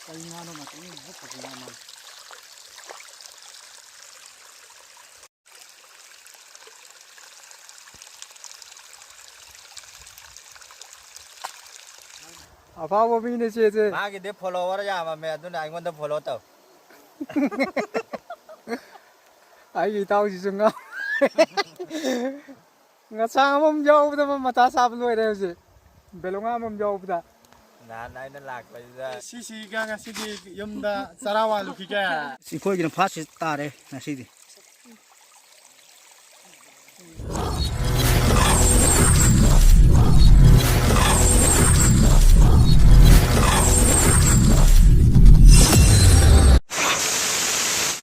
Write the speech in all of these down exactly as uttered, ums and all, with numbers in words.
ꯀꯩ ꯉꯥꯅꯣ ꯉꯥꯛꯇꯪ ꯌꯦꯡꯉꯨ, ꯐꯖꯩ ꯉꯥ ꯃꯥꯜꯂꯦ꯫ ꯑꯐꯥꯎꯕ ꯃꯤꯅꯦ ꯆꯦꯁꯦ꯫ ꯃꯥꯒꯤꯗꯤ follower ꯌꯥꯝꯃꯝꯃꯦ, ꯑꯗꯨꯅ ꯑꯩꯉꯣꯟꯗ follow ꯇꯧ꯫ ꯑꯩꯒꯤ ꯏꯇꯥꯎꯁꯤꯁꯨ ꯉꯥ-, ꯉꯁꯥꯡ ꯑꯃꯃꯝ ꯌꯥꯎꯕꯗ ꯃꯥ ꯃꯊꯥ ꯁꯥꯕ ꯂꯣꯏꯔꯦ ꯍꯧꯖꯤꯛ꯫ ꯕꯦꯂꯣꯉꯥ ꯑꯃꯃꯝ ꯌꯥꯎꯕꯗ꯫ ꯅꯍꯥꯟ ꯑꯩꯅ ꯂꯥꯛꯄꯁꯤꯗ꯫ ꯁꯤꯁꯤꯒ ꯉꯁꯤꯗꯤ ꯌꯨꯝꯗ ꯆꯔꯥ ꯋꯥꯜꯂꯨꯈꯤꯒꯦ꯫ ꯑꯩꯈꯣꯏꯒꯤꯅ first ꯇꯥꯔꯦ ꯉꯁꯤꯗꯤ꯫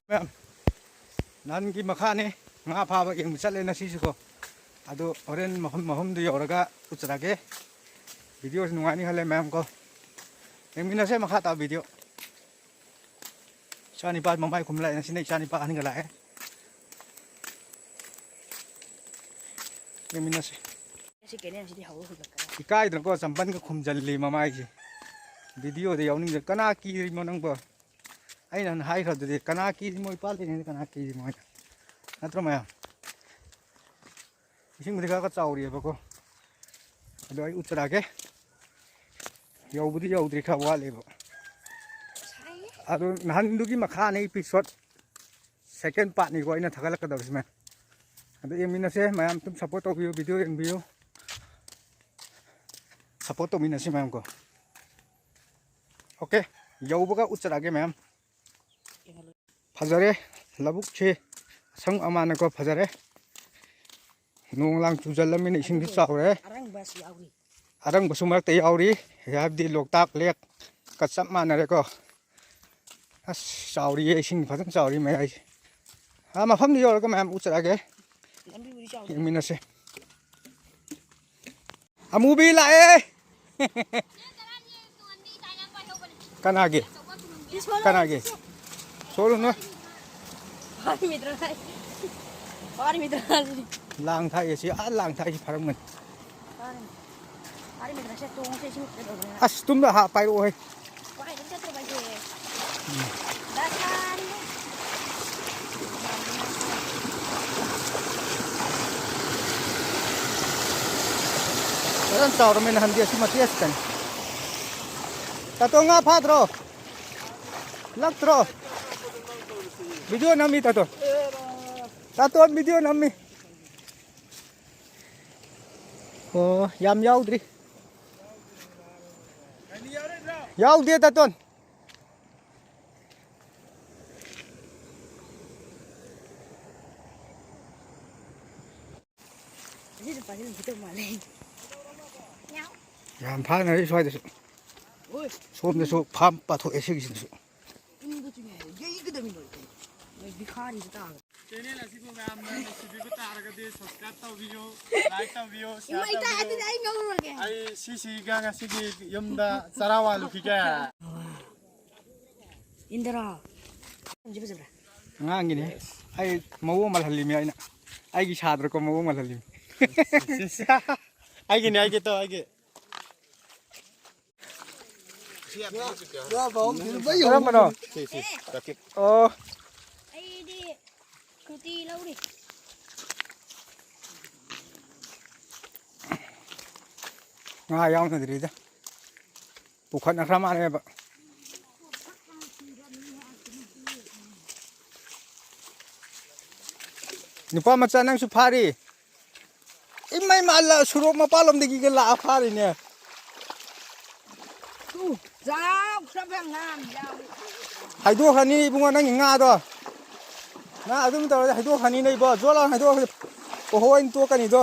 ꯃꯌꯥꯝ, ꯅꯍꯥꯟꯒꯤ ꯃꯈꯥꯅꯦ, ꯉꯥ ꯐꯥꯕ ꯌꯦꯡꯕ ꯆꯠꯂꯦ ꯉꯁꯤꯁꯨꯀꯣ꯫ ꯑꯗꯨ ꯍꯣꯔꯦꯟ ꯃꯐꯝ ꯃꯐꯝꯗꯨ ꯌꯧꯔꯒ ꯎꯠꯆꯔꯛꯑꯒꯦ꯫ Videoꯁꯤ ꯅꯨꯡꯉꯥꯏꯅꯤ ꯈꯜꯂꯦ ꯃꯌꯥꯝ ꯀꯣ꯫ ꯌꯦꯡꯃꯤꯟꯅꯁꯦ ꯃꯈꯥ ꯇꯥꯕ video꯫ ꯏꯆꯥ ꯅꯤꯄꯥ ꯃꯃꯥꯏ ꯈꯨꯝ ꯂꯥꯛꯑꯦ꯫ ꯉꯁꯤꯅ ꯏꯆꯥ ꯅꯤꯄꯥ ꯑꯍꯟꯒ ꯂꯥꯛꯑꯦ꯫ ꯌꯦꯡꯃꯤꯟꯅꯁꯤ꯫ ꯁꯤ ꯀꯦꯅꯦꯜꯁꯤꯗꯤ ꯍꯧꯔ ꯍꯨꯜꯂꯛꯀꯗ꯭ꯔꯥ? ꯏꯀꯥꯏꯗꯅꯀꯣ ꯆꯝꯄꯜꯒ ꯈꯨꯝꯖꯜꯂꯤ ꯃꯃꯥꯏꯁꯦ꯫ Videoꯗ ꯌꯥꯎꯅꯤꯡꯗꯦ꯫ ꯀꯅꯥ ꯀꯤꯔꯤꯃꯣ ꯅꯪꯕꯣ? ꯑꯩꯅ ꯅꯍꯥꯟ ꯍꯥꯏꯈ꯭ꯔꯗꯨꯗꯤ, ꯀꯅꯥ ꯀꯤꯔꯤꯃꯣ? ꯏꯄꯥ ꯂꯩꯔꯤꯉꯩꯗ ꯀꯅꯥ ꯀꯤꯔꯤꯃꯣ ꯍꯥꯏꯅ? ꯅꯠꯇ꯭ꯔꯣ ꯃꯌꯥꯝ? ꯏꯁꯤꯡꯕꯨꯗꯤ ꯈꯔ ꯈꯔ ꯆꯥꯎꯔꯤꯑꯕꯀꯣ꯫ ꯑꯗꯣ ꯑꯩ ꯎꯠꯆꯔꯛꯑꯒꯦ꯫ ꯌꯧꯕꯨꯗꯤ ꯌꯧꯗ꯭ꯔꯤ, ꯈꯔ ꯋꯥꯠꯂꯤꯕ꯫ ꯑꯗꯣ ꯅꯍꯥꯟꯗꯨꯒꯤ ꯃꯈꯥꯅꯦ episode second partꯅꯤꯀꯣ ꯑꯩꯅ ꯊꯥꯒꯠꯂꯛꯀꯗꯧꯔꯤꯁꯤ ꯃꯌꯥꯝ꯫ ꯑꯗꯣ ꯌꯦꯡꯃꯤꯟꯅꯁꯦ ꯃꯌꯥꯝ, ꯑꯗꯨꯝ support ꯇꯧꯕꯤꯌꯨ, video ꯌꯦꯡꯕꯤꯌꯨ꯫ Support ꯇꯧꯃꯤꯟꯅꯁꯤ ꯃꯌꯥꯝ ꯀꯣ꯫ Okay, ꯌꯧꯕꯒ ꯎꯠꯆꯔꯛꯑꯒꯦ ꯃꯌꯥꯝ꯫ ꯐꯖꯔꯦ ꯂꯧꯕꯨꯛꯁꯦ, ꯑꯁꯪ ꯑꯃꯥꯟꯅꯀꯣ ꯐꯖꯔꯦ꯫ ꯅꯣꯡ ꯂꯥꯡ ꯆꯨꯖꯜꯂꯝꯃꯤꯅ ꯏꯁꯤꯡꯁꯨ ꯆꯥꯎꯔꯦ꯫ ꯑꯔꯪꯕꯁꯨ ꯌꯥꯎꯔꯤ꯫ ꯑꯔꯪꯕꯁꯨ ꯃꯔꯛꯇ ꯌꯥꯎꯔꯤ, ꯍꯥꯏꯕꯗꯤ ꯂꯣꯛꯇꯥꯛ ꯂꯦꯛꯀ ꯆꯞ ꯃꯥꯟꯅꯔꯦꯀꯣ꯫ ꯑꯁ, ꯆꯥꯎꯔꯤꯌꯦ, ꯏꯁꯤꯡ ꯐꯖꯅ ꯆꯥꯎꯔꯤ ꯃꯌꯥꯏꯁꯦ꯫ ꯑꯥ, ꯃꯐꯝꯗꯨ ꯌꯧꯔꯒ ꯃꯌꯥꯝ ꯎꯠꯆꯔꯛꯑꯒꯦ꯫ ꯂꯝꯕꯤꯕꯨꯗꯤ ꯆꯥꯎꯗꯦ꯫ ꯌꯦꯡꯃꯤꯟꯅꯁꯦ꯫ ꯑꯃꯨꯕꯤ ꯂꯥꯛꯑꯦ꯫ ꯀꯅꯥꯒꯤ? ꯀꯅꯥꯒꯤ? ꯁꯣꯂꯨꯅꯨ꯫ ꯐꯥꯔꯤꯃꯤꯗ꯭ꯔ ꯍꯥꯏ꯫ ꯐꯥꯔꯤꯃꯤꯗ꯭ꯔ ꯍꯥꯏ꯫ ꯂꯥꯡ ꯊꯥꯛꯑꯦ ꯁꯤ, ꯑꯥ ꯂꯥꯡ ꯊꯥꯛꯏꯁꯤ ꯐꯥꯔꯝꯒꯅꯤ꯫ ꯐꯥꯔꯤꯃꯤꯗ꯭ꯔ ꯁꯦ ꯇꯣꯡꯁꯦ ꯏꯁꯤꯡ ꯀꯩꯗꯧꯗꯅ꯫ ꯑꯁ, ꯇꯨꯝꯗ ꯍꯥ ꯄꯥꯏꯔꯛꯑꯣꯍꯦ꯫ ꯄꯥꯏꯗꯅ ꯆꯠꯇ꯭ꯔꯣ ꯕꯥꯏꯗꯣ? ꯐꯖꯅ ꯆꯥꯎꯔꯝꯃꯦ ꯅꯍꯥꯟꯗꯤ ꯑꯁꯤ ꯃꯇꯦꯛ ꯑꯁꯤꯇꯅꯤ꯫ ꯇꯥꯇꯣ, ꯉꯥ ꯐꯥꯗ꯭ꯔꯣ? ꯂꯛꯇ꯭ꯔꯣ? ꯚꯤꯗꯤꯑꯣ ꯅꯝꯃꯤ ꯇꯥꯇꯣ꯫ ꯇꯥꯇꯣ ꯚꯤꯗꯤꯑꯣ ꯅꯝꯃꯤ꯫ ꯑꯣ, ꯌꯥꯝ ꯌꯥꯎꯗ꯭ꯔꯤ꯫ ꯌꯥꯎꯗꯦ ꯇꯥꯇꯣꯟ꯫ ꯑꯁꯤꯁꯨ ꯐꯥꯖꯤꯟꯈꯤꯗꯧ ꯃꯥꯜꯂꯦ꯫ ꯌꯥꯝ ꯐꯥꯅꯔꯤ ꯁ꯭ꯋꯥꯏꯗꯁꯨ꯫ ꯁꯣꯝꯗꯁꯨ ꯐꯥꯝ ꯄꯥꯊꯣꯛꯑꯦ ꯁꯤꯒꯤꯁꯤꯗꯁꯨ꯫ ꯏꯟꯕ ꯆꯤꯡꯉꯦ, ꯌꯩꯒꯗꯕꯅꯤ ꯂꯣꯏꯔꯦ꯫ ꯃꯣꯏ ꯕꯤꯈꯥꯔꯤꯁꯦ ꯇꯥꯒꯗ꯭ꯔꯥ? ꯆꯦꯅꯦꯜ ꯑꯁꯤꯕꯨ ꯃꯌꯥꯝꯅ ꯅꯨꯡꯁꯤꯕꯤꯕ ꯇꯥꯔꯒꯗꯤ subscribe ꯇꯧꯕꯤꯌꯨ, like ꯇꯧꯕꯤꯌꯨ, share ꯏꯃꯥ, ꯏꯇꯥ, ꯇꯧꯕꯤꯌꯨ꯫ ꯑꯗꯨꯗꯤ ꯑꯩ ꯉꯧꯔꯒꯦ꯫ ꯑꯩ ꯁꯤꯁꯤꯒ ꯉꯁꯤꯗꯤ ꯌꯨꯝꯗ ꯆꯔꯥ ꯋꯥꯜꯂꯨꯈꯤꯒꯦ꯫ ꯏꯟꯗ꯭ꯔꯥ꯫ ꯐꯖꯕ꯭ꯔꯥ? ꯑꯉꯥꯡꯒꯤꯅꯦ꯫ ꯑꯩ ꯃꯑꯣꯡ ꯃꯥꯜꯍꯜꯂꯤꯃꯤ ꯑꯩꯅ꯫ ꯑꯩꯒꯤ ꯁꯥꯗ꯭ꯔꯀꯣ ꯃꯑꯣꯡ ꯃꯥꯜꯍꯜꯂꯤꯃꯤ꯫ ꯑꯩꯒꯤꯅꯦ, ꯑꯩꯒꯤ ꯇꯧ, ꯑꯩꯒꯤ꯫ ꯀꯔꯝꯕꯅꯣ? ꯁꯤ, ꯁꯤ, ꯀꯛꯀꯦ꯫ ꯑꯣ꯫ ꯑꯩꯗꯤ ꯁꯨꯇꯤ ꯂꯧꯔꯤ꯫ ꯉꯥ ꯌꯥꯎꯅꯗ꯭ꯔꯤꯗ꯫ ꯄꯨꯈꯠꯅꯈ꯭ꯔ ꯃꯥꯜꯂꯦꯕ꯫ ꯅꯨꯄꯥ ꯃꯆꯥ ꯅꯪꯁꯨ ꯐꯥꯔꯤ? ꯏꯃꯩ ꯃꯥ ꯂ-, ꯁꯣꯔꯣꯛ ꯃꯄꯥꯟꯂꯣꯝꯗꯒꯤꯒ ꯂꯥꯛꯑ ꯐꯥꯔꯤꯅꯦ꯫ ꯎ, ꯆꯥꯎꯈ꯭ꯔꯕ ꯉꯥ ꯑꯃ ꯌꯥꯎꯔꯤ꯫ ꯍꯥꯏꯗꯣꯛꯈ꯭ꯔꯅꯤ ꯏꯕꯨꯡꯉꯣ ꯅꯪꯒꯤ ꯉꯥꯗꯣ꯫ ꯅꯪ ꯑꯗꯨꯝ ꯇꯧꯔꯗꯤ ꯍꯥꯏꯗꯣꯛꯈ꯭ꯔꯅꯤꯅꯦ ꯏꯕꯣ꯫ ꯖꯣꯠ ꯂꯥꯎꯅ ꯍꯥꯏꯗꯣꯛꯈ꯭ꯔꯗꯤ ꯄꯣꯍꯣꯏꯅ ꯇꯣꯛꯀꯅꯤꯗꯣ꯫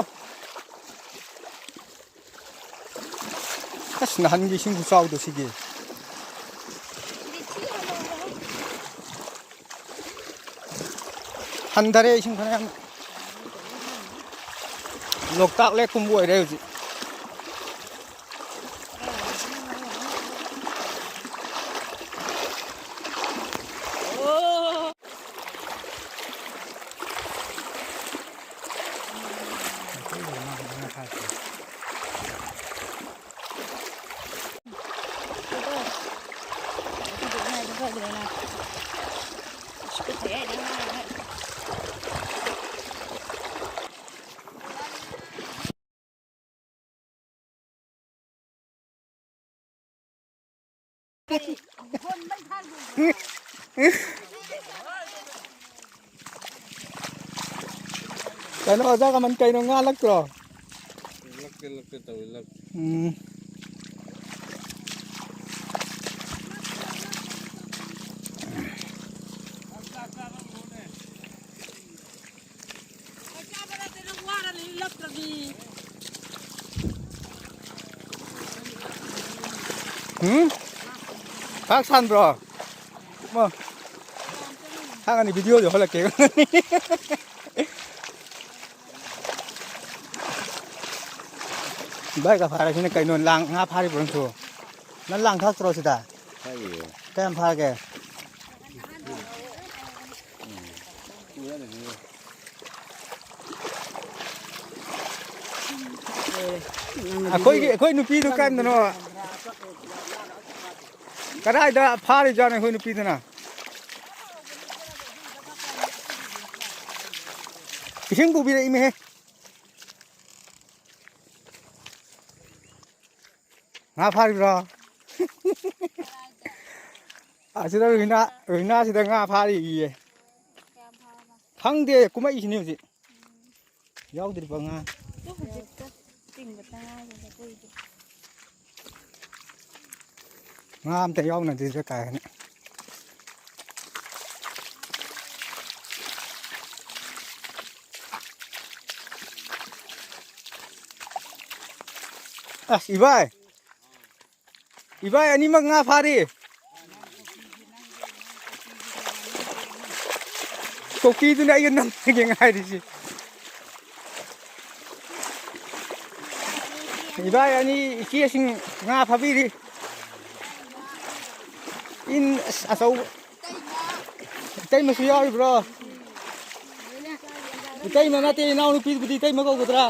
ꯑꯁ, ꯅꯍꯥꯟꯒꯤ ꯏꯁꯤꯡ ꯈꯨꯆꯥꯎꯗꯣ ꯁꯤꯒꯤ꯫ ꯍꯟꯊꯔꯦ ꯏꯁꯤꯡ ꯐꯅꯌꯥꯝ꯫ ꯂꯣꯛꯇꯥꯛ ꯂꯦꯛꯀꯨꯝꯕ ꯑꯣꯏꯔꯦ ꯍꯧꯖꯤꯛ꯫ ꯀꯩꯅꯣ ꯑꯣꯖꯥ ꯀꯃꯟ, ꯀꯩꯅꯣ ꯉꯥ ꯂꯛꯇ꯭ꯔꯣ? ꯂꯛꯀꯦ, ꯂꯛꯀꯦ ꯇꯧꯏ, ꯂꯛ꯫ ꯎꯝ꯫ ꯎꯝ? ꯈꯥꯛ ꯁꯥꯟꯕ꯭ꯔꯣ? ꯃꯣ꯫ ꯈꯥꯛ ꯑꯅꯤ video ꯗꯣ ꯍꯜꯂꯛꯀꯦ꯫ ꯏꯕꯥꯏꯒ ꯐꯥꯔꯁꯤꯅ ꯀꯩꯅꯣ, ꯂꯥꯡ ꯉꯥ ꯐꯥꯔꯤꯕ꯭ꯔꯣ ꯅꯪꯁꯨ? ꯅꯪ ꯂꯥꯡ ꯊꯥꯛꯇ꯭ꯔꯣ ꯁꯤꯗ? ꯊꯥꯛꯏꯌꯦ꯫ ꯀꯌꯥꯝ ꯐꯥꯔꯒꯦ? ꯑꯩꯈꯣꯏꯒꯤ, ꯑꯩꯈꯣꯏ ꯅꯨꯄꯤꯗꯨ ꯀꯥꯏꯗꯅꯣ? ꯀꯗꯥꯏꯗ ꯐꯥꯔꯤꯖꯥꯠꯅꯣ ꯑꯩꯈꯣꯏ ꯅꯨꯄꯤꯗꯨꯅ? ꯏꯁꯤꯡ ꯄꯨꯕꯤꯔꯛꯏꯃꯦꯍꯦ꯫ ꯉꯥ ꯐꯥꯔꯤꯕ꯭ꯔꯣ? ꯑꯁꯤꯗ ꯔꯣꯍꯤꯅꯥ, ꯔꯣꯍꯤꯅꯥꯁꯤꯗ ꯉꯥ ꯐꯥꯔꯤꯌꯦ꯫ ꯈꯪꯗꯦ, ꯀꯨꯝꯃꯛꯏꯁꯤꯅꯤ ꯍꯧꯖꯤꯛ꯫ ꯌꯥꯎꯗ꯭ꯔꯤꯕ ꯉꯥ꯫ ꯍꯧꯖꯤꯛꯇ ꯆꯤꯡꯕꯇ ꯉꯥꯏꯔꯤꯕ ꯑꯩꯈꯣꯏꯗꯤ꯫ ꯉꯥ ꯑꯝꯇ ꯌꯥꯎꯅꯗ꯭ꯔꯤꯗ ꯀꯥ ꯍꯦꯟꯅ꯫ ꯑꯁ, ꯏꯕꯥꯏ! ꯏꯕꯥꯏ ꯑꯅꯤꯃꯛ ꯉꯥ ꯐꯥꯔꯤ꯫ ꯀꯣꯀꯤꯗꯨꯅ ꯑꯩꯒ ꯅꯝꯅꯒꯦ ꯉꯥꯏꯔꯤꯁꯤ꯫ ꯏꯕꯥꯏ ꯑꯅꯤ ꯏꯆꯦꯁꯤꯡ ꯉꯥ ꯐꯥꯕꯤꯔꯤ꯫ ꯏꯟ ꯑꯁ ꯑꯆꯧꯕ꯫ ꯏꯇꯩꯃꯁꯨ ꯌꯥꯎꯔꯤꯕ꯭ꯔꯣ? ꯏꯇꯩꯃ ꯅꯠꯇꯦ, ꯏꯅꯥꯎꯅꯨꯄꯤꯕꯨꯗꯤ ꯏꯇꯩꯃ ꯀꯧꯒꯗ꯭ꯔꯥ?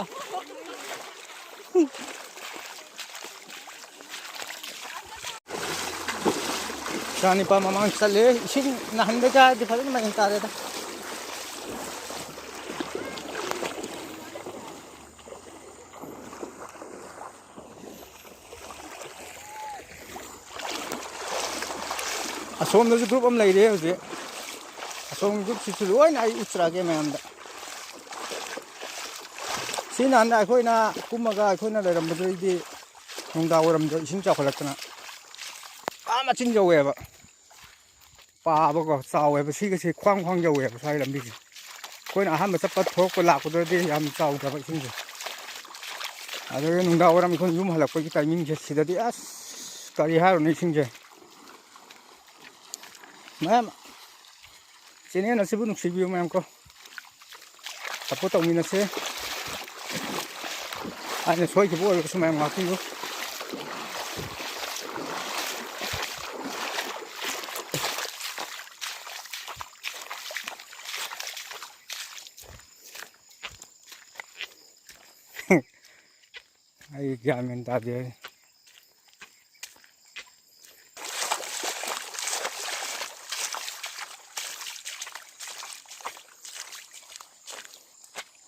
ꯏꯆꯥ ꯅꯤꯄꯥ ꯃꯃꯥꯡ ꯆꯠꯂꯦ꯫ ꯏꯁꯤꯡ ꯅꯍꯥꯟꯗꯒꯗꯤ ꯐꯖꯅ ꯃꯌꯦꯡ ꯇꯥꯔꯦꯗ꯫ ꯑꯁꯣꯝꯗꯁꯨ group ꯑꯃ ꯂꯩꯔꯦ ꯍꯧꯖꯤꯛ꯫ ꯑꯁꯣꯝꯒꯤ groupꯁꯤꯁꯨ ꯂꯣꯏꯅ ꯑꯩ ꯎꯠꯆꯔꯛꯑꯒꯦ ꯃꯌꯥꯝꯗ꯫ ꯁꯤ ꯅꯍꯥꯟ ꯑꯩꯈꯣꯏꯅ ꯀꯨꯝꯃꯒ ꯑꯩꯈꯣꯏꯅ ꯂꯩꯔꯝꯕꯗꯩꯗꯤ ꯅꯨꯡꯗꯥꯡ ꯋꯥꯏꯔꯝꯗ ꯏꯁꯤꯡ ꯆꯥꯎꯈꯠꯂꯛꯇꯅ ꯑꯥ ꯃꯆꯤꯟ ꯌꯧꯋꯦꯕ꯫ ꯄꯥꯕꯀꯣ ꯆꯥꯎꯋꯦꯕ꯫ ꯁꯤꯒꯁꯦ ꯈ꯭ꯋꯥꯡ ꯈ꯭ꯋꯥꯡ ꯌꯧꯋꯦꯕ ꯁ꯭ꯋꯥꯏ ꯂꯝꯕꯤꯁꯦ꯫ ꯑꯩꯈꯣꯏꯅ ꯑꯍꯥꯟꯕ ꯆꯠꯄ ꯊꯣꯛꯄ ꯂꯥꯛꯄꯗꯨꯗꯤ ꯌꯥꯝ ꯆꯥꯎꯗꯕ ꯏꯁꯤꯡꯁꯦ꯫ ꯑꯗꯨꯒ ꯅꯨꯡꯗꯥꯡ ꯋꯥꯏꯔꯝ ꯑꯩꯈꯣꯏ ꯌꯨꯝ ꯍꯜꯂꯛꯄꯒꯤ timingꯁꯦ ꯁꯤꯗꯗꯤ ꯑꯁ ꯀꯔꯤ ꯍꯥꯏꯔꯨꯅꯤ ꯏꯁꯤꯡꯁꯦ꯫ ꯃꯌꯥꯝ channel ꯑꯁꯤꯕꯨ ꯅꯨꯡꯁꯤꯕꯤꯌꯨ ꯃꯌꯥꯝ ꯀꯣ꯫ Support ꯇꯧꯃꯤꯟꯅꯁꯦ꯫ ꯑꯩꯅ ꯁꯣꯏꯈꯤꯕ ꯑꯣꯏꯔꯒꯁꯨ ꯃꯌꯥꯝ ꯉꯥꯛꯄꯤꯌꯨ꯫ ꯑꯩ ꯒ꯭ꯌꯥꯟ ꯃꯦꯟ ꯇꯥꯗꯦ꯫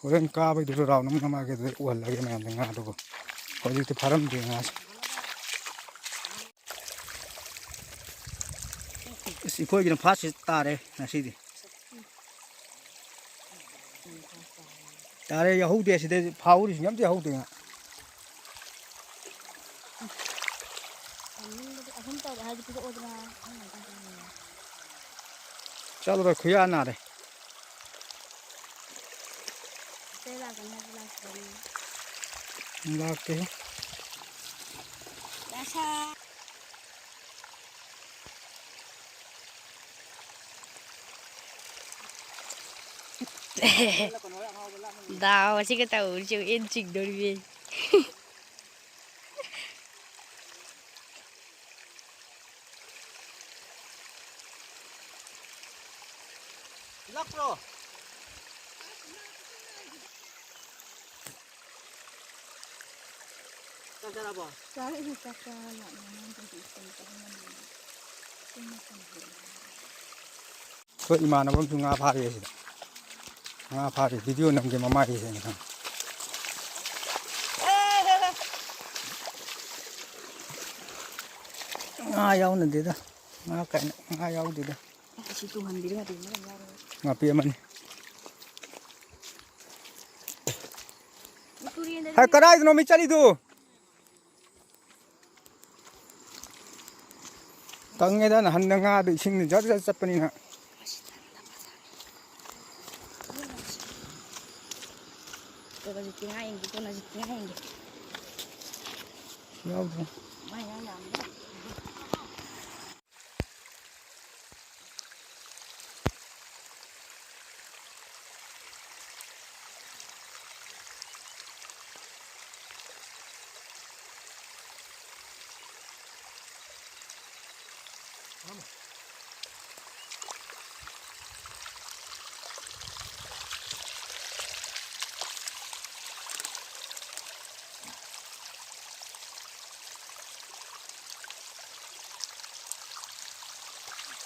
ꯍꯣꯔꯦꯟ ꯀꯥꯕꯩꯗꯨꯁꯨ round ꯑꯃ ꯅꯝꯃꯛꯑꯒꯦ, ꯑꯗꯨꯗ ꯎꯍꯜꯂꯒꯦ ꯃꯌꯥꯝꯗ ꯉꯥꯗꯨꯕꯨ꯫ ꯍꯧꯖꯤꯛꯇꯤ ꯐꯥꯔꯝꯗꯦ ꯉꯥꯁꯦ꯫ ꯑꯁ, ꯑꯩꯈꯣꯏꯒꯤꯅ first ꯇꯥꯔꯦ ꯉꯁꯤꯗꯤ꯫ ꯇꯥꯔꯦ, ꯌꯥꯍꯧꯗꯦ꯫ ꯁꯤꯗ ꯐꯥꯍꯧꯔꯤꯁꯤꯡ ꯑꯝꯇ ꯌꯥꯍꯧꯗꯦ ꯉꯥ꯫ ꯇꯧꯅꯤꯡꯕꯗꯤ ꯑꯍꯨꯝ ꯇꯧꯔꯦ ꯍꯥꯏꯗꯤ ꯄꯤꯔꯛꯑꯣꯗꯅ꯫ ꯆꯠꯂꯨꯔꯣꯏ, ꯈꯨꯌꯥ ꯅꯥꯔꯦ꯫ ꯏꯆꯦ ꯂꯥꯛꯀꯅꯤ ꯍꯥꯏꯕ ꯂꯥꯛꯇ꯭ꯔꯕꯅꯤ꯫ ꯂꯥꯛꯇꯦꯍꯦ꯫ ꯗꯁꯥ꯫ ꯗꯥꯎ ꯑꯁꯤꯒ ꯇꯧꯔꯤꯁꯦ ꯌꯦꯡꯉꯨ, ꯏꯟ ꯆꯤꯡꯗꯧꯔꯤꯃꯤ꯫ ꯂꯥꯛꯄ꯭ꯔꯣ? ꯆꯥꯛ ꯆꯥꯔꯕꯣ? ꯆꯥꯔꯦ, ꯆꯥꯛ ꯆꯥꯔ ꯂꯥꯛꯑꯦ꯫ ꯑꯉꯥꯡꯁꯤꯡꯁꯨ ꯁ꯭ꯀꯨꯜ ꯆꯠꯍꯟꯕꯅꯦꯅ꯫ ꯑꯩꯈꯣꯏ ꯏꯃꯥꯟꯅꯕ ꯑꯃꯁꯨ ꯉꯥ ꯐꯥꯔꯤ ꯑꯁꯤꯗ꯫ ꯉꯥ ꯐꯥꯔꯤ, video ꯅꯝꯒꯦ ꯃꯃꯥꯏꯁꯦꯅ ꯈꯪꯉꯦ꯫ ꯉꯥ ꯌꯥꯎꯅꯗꯦꯗ꯫ ꯉꯥ ꯀꯥꯏꯅ ꯉꯥ ꯌꯥꯎꯗꯦꯗ꯫ ꯑꯁꯤ ꯇꯨꯡꯍꯟꯕꯤꯗꯣ ꯉꯥꯄꯤ ꯑꯃ ꯌꯥꯎꯔꯦ꯫ ꯉꯥꯄꯤ ꯑꯃꯅꯤ꯫ ꯇꯨꯔꯦꯟꯗꯗꯤ ꯍꯥ, ꯀꯗꯥꯏꯗꯅꯣ ꯃꯤ ꯆꯠꯂꯤꯗꯨ? ꯀꯪꯉꯦꯗ ꯅꯍꯥꯟꯅ ꯉꯥꯗꯣ ꯏꯁꯤꯡꯅ ꯖꯔ ꯖꯔ ꯆꯠꯄꯅꯤꯅ꯫ ꯀꯣꯟꯅꯁꯤ ꯇꯤꯡꯉꯥ ꯌꯦꯡꯒꯦ, ꯀꯣꯟꯅꯁꯤ ꯇꯤꯡꯉꯥ ꯌꯦꯡꯒꯦ꯫ ꯌꯥꯎꯗ꯭ꯔꯦ꯫ ꯃꯥꯏ ꯉꯥ ꯌꯥꯝꯃꯤꯗ꯫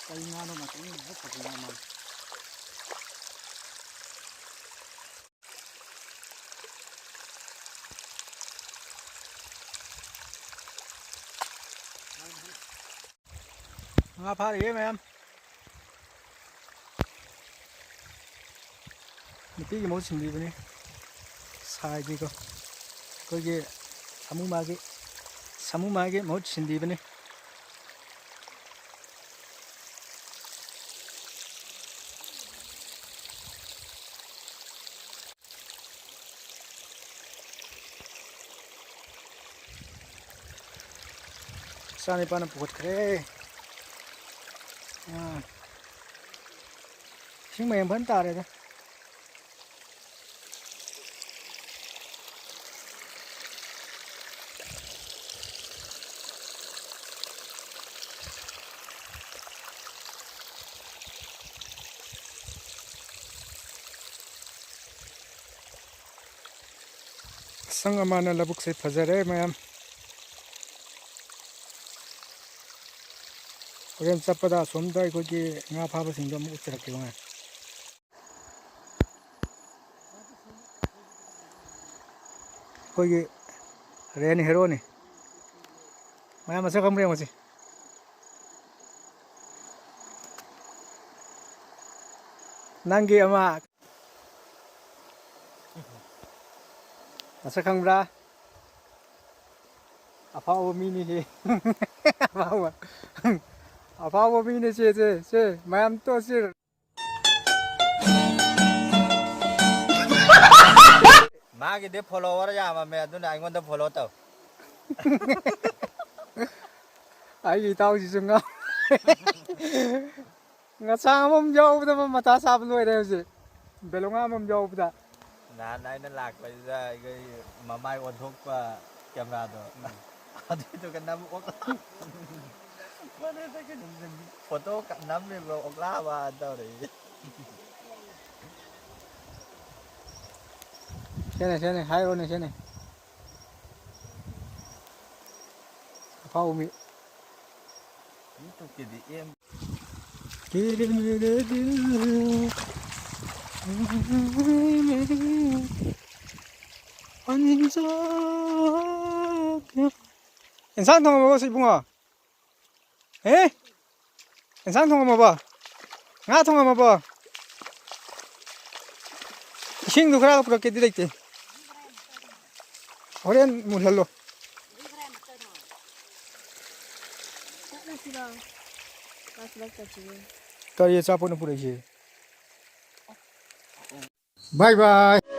ꯀꯩ ꯉꯥꯅꯣ ꯉꯥꯛꯇꯪ ꯍꯦꯛ ꯐꯖꯅ ꯃꯥ꯫ ꯉꯥ ꯐꯥꯔꯤꯌꯦ ꯃꯌꯥꯝ꯫ ꯅꯨꯄꯤꯒꯤ ꯃꯍꯨꯠ ꯁꯤꯟꯕꯤꯕꯅꯤ꯫ ꯁꯥꯏꯒꯤꯀꯣ꯫ ꯑꯩꯈꯣꯏꯒꯤ ꯁꯥꯃꯨ ꯃꯥꯒꯤ, ꯁꯥꯃꯨ ꯃꯥꯒꯤ ꯃꯍꯨꯠ ꯁꯤꯟꯕꯤꯕꯅꯤ꯫ ꯏꯆꯥꯅꯤꯄꯥꯅ ꯄꯨꯈꯠꯈ꯭ꯔꯦ꯫ ꯑꯥ꯫ ꯏꯁꯤꯡ ꯃꯌꯥꯝ ꯐꯖꯅ ꯇꯥꯔꯦꯗ꯫ ꯑꯁꯪ ꯑꯃꯥꯟꯅ ꯂꯧꯕꯨꯛꯁꯦ ꯐꯖꯔꯦ ꯃꯌꯥꯝ꯫ ꯍꯣꯔꯦꯟ ꯆꯠꯄꯗ ꯑꯁꯣꯝꯗ ꯑꯩꯈꯣꯏꯒꯤ ꯉꯥ ꯐꯥꯕꯁꯤꯡꯗꯣ ꯑꯃꯨꯛ ꯎꯠꯆꯔꯛꯀꯦ ꯉꯥꯏ꯫ ꯑꯩꯈꯣꯏꯒꯤ ꯔꯦꯟ ꯍꯦꯔꯣꯅꯤ꯫ ꯃꯌꯥꯝ ꯃꯁꯛ ꯈꯪꯕ꯭ꯔꯥ ꯌꯦꯡꯉꯨꯁꯤ꯫ ꯅꯪꯒꯤ ꯑꯃ ꯃꯁꯛ ꯈꯪꯕ꯭ꯔꯥ? ꯑꯐꯥꯎꯕ ꯃꯤꯅꯤꯍꯦ꯫ ꯑꯐꯥꯎꯕ꯫ ꯑꯐꯥꯎꯕ ꯃꯤꯅꯦ ꯁꯦ, ꯁꯦ, ꯁꯦ꯫ ꯃꯌꯥꯝ ꯇꯣ ꯁꯦ꯫ ꯃꯥꯒꯤꯗꯤ follower ꯌꯥꯝꯃꯝꯃꯦ, ꯑꯗꯨꯅ ꯑꯩꯉꯣꯟꯗ follow ꯇꯧ꯫ ꯑꯩꯒꯤ ꯏꯇꯥꯎꯁꯤꯁꯨ ꯉꯥꯎ-, ꯉꯁꯥꯡ ꯑꯃꯃꯝ ꯌꯥꯎꯕꯗ ꯃꯥ ꯃꯊꯥ ꯁꯥꯕ ꯂꯣꯏꯔꯦ ꯍꯧꯖꯤꯛ꯫ ꯕꯦꯂꯣꯉꯥ ꯑꯃꯃꯝ ꯌꯥꯎꯕꯗ꯫ ꯅꯍꯥꯟ ꯑꯩꯅ ꯂꯥꯛꯄꯁꯤꯗ ꯑꯩꯈꯣꯏ ꯃꯃꯥꯏ ꯑꯣꯟꯊꯣꯛꯄ cameraꯗꯣ꯫ ꯎꯝ꯫ ꯑꯗꯨꯗꯨꯒ ꯅꯝ ꯑꯣꯛ-, photo ꯀ-, ꯅꯝꯃꯤꯕ꯭ꯔꯣ ꯑꯣꯛꯂꯥꯕ ꯇꯧꯔꯛꯏ꯫ ꯁꯦꯅꯦ, ꯁꯦꯅꯦ, ꯍꯥꯏꯔꯣꯅꯦ, ꯁꯦꯅꯦ꯫ ꯑꯐꯥꯎꯕ ꯃꯤ꯫ YouTubeꯀꯤꯗꯤ ꯑꯦꯝ꯫ तेरे मेरे दिल ꯑꯦꯟꯁꯥꯡ ꯊꯣꯡꯉꯝꯃꯕꯣ ꯁꯤ ꯏꯕꯨꯡꯉꯣ? ꯑꯦ? ꯌꯦꯟꯁꯥꯡ ꯊꯣꯡꯉꯝꯃꯕꯣ? ꯉꯥ ꯊꯣꯡꯉꯝꯃꯕꯣ? ꯏꯁꯤꯡꯗꯨ ꯈꯔ ꯄꯨꯔꯛꯀꯦꯗꯤ ꯂꯩꯇꯦ꯫ ꯍꯣꯔꯦꯟ ꯃꯨꯜꯍꯜꯂꯣ꯫ ꯆꯠꯂꯁꯤꯔꯣ? ꯀꯥꯏ ꯆꯠꯁꯤꯒꯦ? ꯀꯔꯤ ꯑꯆꯥꯄꯣꯠꯅꯣ ꯄꯨꯔꯛꯏꯁꯦ? Bye bye.